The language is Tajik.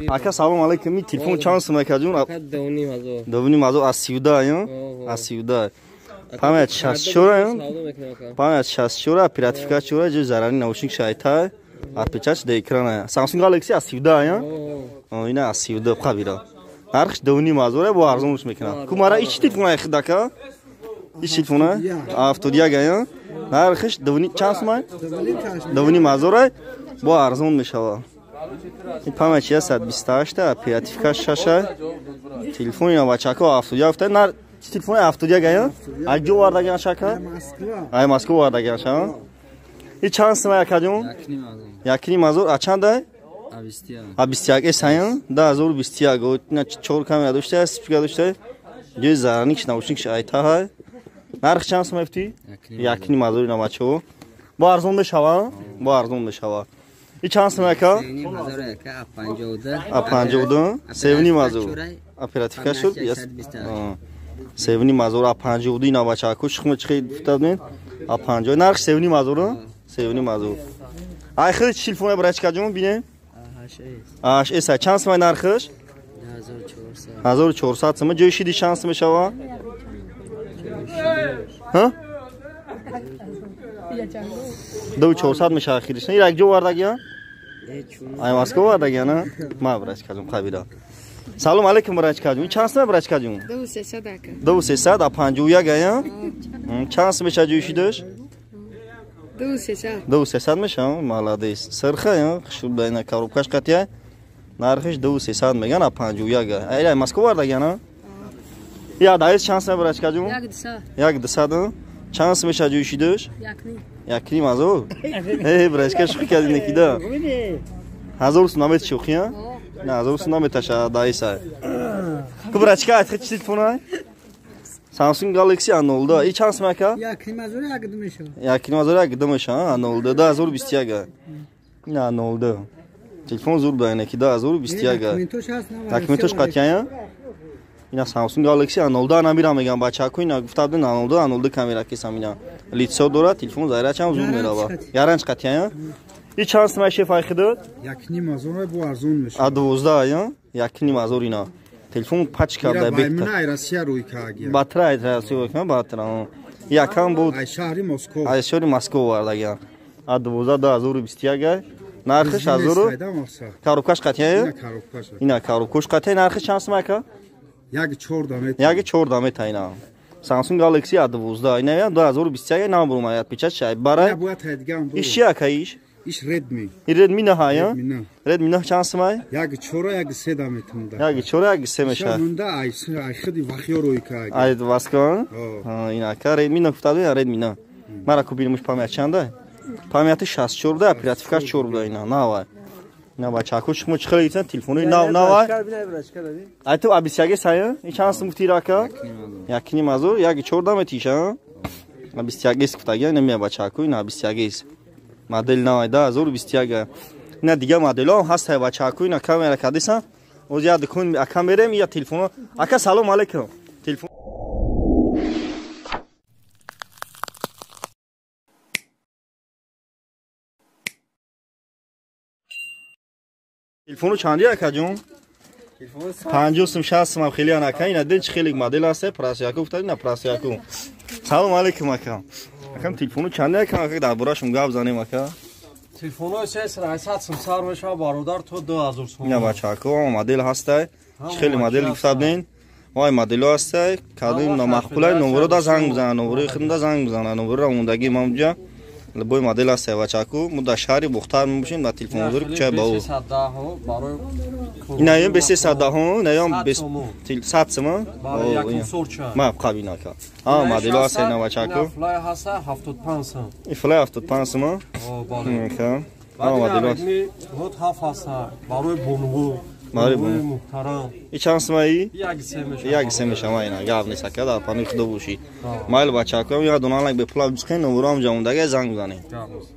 Ака салом алейкум. Ин телефон чанд сум акаҷон? 2,5 ҳазор. 2,5 ҳазор аз 32 ё? Аз 32. Память 64 ё? Память 64, оперативка 4, ҷои зарарӣ наушник шайта. Отпечаток до экрана. Samsung Galaxy аз 32 ё? Ина аз 32 қабира. Нархш 2,5 ҳазор бо арзонш мекунад. Ку мара ич телефон ай хидака? Ич телефон 71 ё? Нархш 2 чанд сум ай? 2,5 ҳазор бо арзон мешавад. Ин память 128, оперативка 6. Телефони бачако 71 нар телефони 71 ё? Ай ҷо вардаган шака? Ай Москва вардаган ша? И чанд сум ай акаҷон? 1,5 ҳазор. А чанд ай? А 21 эс ая? 2021. Ина чор камера дошта, спикер дошта. Ҷои зарарникш наушникш айта ҳай. Нарх чанд сум ифти? 1,5 ҳазор ина бачаҳо. Бо арзон мешава? Бо арзон мешава. И чанд сум ака? А 52, 3,5 ҳазор. Оперативка шуд? 3,5 ҳазор а 52 ина бачаҳо. Шумо чӣ гуфта будед? А 50. Нарх 3,5 ҳазор? 3,5 ҳазор. Ай хеле телефон брачка ҷон бинем? Аш эса чанд сум нархш? 1400 сум. Ҷои шиди чанд сум мешава? Ҳа? 2400 мешава хириш. Ин як ҷо вардагия? Ай Москва вардагия, на? Ма брачка ҷон қабира. Салом алейкум брачка ҷон. Ин чанд сум брачка ҷон? 2300 ака. 2300 а 51 ая? Чанд сум мешава ҷои шидаш? 2300. 2300 мешава? Молодец. Сирха я, хушб ина коробкаш қатия. Нархиш 2300 меган а 51. Ай Москва вардагия, на? Я даис чанд сум брачка ҷон? 1200. 1200. Чанд сум мешава ҷои шидаш? 1,5. 1,5 ҳазор? Э, брачка шӯхӣ кардӣ некида. 1000 сум намет шӯхӣ, а? Не, 1000 сум наметаша даиса. Ку брачка, ай чӣ телефон ай? Samsung Galaxy A02. И чанд сум ака? 1,5 ҳазор 1,2 мешава. 1,5 ҳазор 1,2 мешава, A02 2021. Ин A02. Телефон зур ба неки 2021. Документош ҳаст, Документош қатъия? Ина Samsung Galaxy A02 намира мегам бачако, ина гуфта будем A02, A02 камера кесам ина. Лицо дорад, телефон зарячам зур мерава. Яранч қатъия? И чанд сум шеф ай хидод? 1,5 ҳазор бо арзон мешава. А 12 я? 1,5 ҳазор ина. Телефон пачка да бехта. Ай Россия рӯй каагия. Батра ай Россия рӯй каа, батра. Якам буд. Ай шаҳри Москва. Ай шаҳри Москва вардагия. А 12 2021 нархиш 1000. Коробкаш қатъия? Ина коробкаш қатъия нархиш чанд сум ака? 1,4 мета. 1,4 мета ина. Samsung Galaxy A12 ина 2021 нам бурма печать шай барай. Иш чи ака иш? Иш Redmi. И Redmi 9 я? Redmi 9 чанд сум ай? 1,4 1,3 да метунда. 1,4 1,3 меша. Мунда ай ай хиди вахиё рӯй ка. Ай Москва? Ина ака Redmi 9 гуфта Redmi 9. Мара купили память чанда? Памяти 64 буда, оперативка 4 буда ина, навай. На бачако шумо чӣ хеле гирифтан телефони нав навай? Ай ту абисяге сая? И чанд сум гуфти рака? 1,5 ҳазор, 1,4 да метиша? Абисягес гуфтагия, ина мия бачако, ина абисягес. Модел навай 2021. Ина дига моделҳо ҳам ҳаст бачако, ина камера кадисан. Оз я дукон ака мерем, я телефоно. Ака салом алейкум. Телефон Телефону чанди акаҷон? 50 сум 60 сум хеле анака ина дил чи хеле модел аст, прасяку гуфта ина прасяку. Салом алейкум ака. Акам телефону чанди ака ака дар борашум гап занем ака. Телефонҳои 300 сум сар мешава бародар то 2000 сум. Ина бачако модел ҳастай. Чи хеле модел гуфта будин? Вай модело ҳастай, кадом намахқулай номеро да занг бизана, номерои худам да занг бизана, номеро мондагӣ ман буҷа. Любой модел ҳаст бачаку, мо дар шаҳри Бухтар мебошем, дар телефонбозори кӯчаи Бао. Инаём б310, инаём 100 сум. Ма қабина ка. А модело ҳаст ина бачаку. Флай ҳаст 75 сум. И флай 75 сум. Ка. А модело. Note 7 ҳаст барои бонуву. Барои бонуву муҳтарам. И чанд сумаи? 1,3 мешава. 1,3 мешава ина. Гап нест ака, дар панои худо бошӣ. Майл бачаку, я дона лайк бепула бисқен, номеро ҳам ҷамондаги занг бизанед. Гап нест.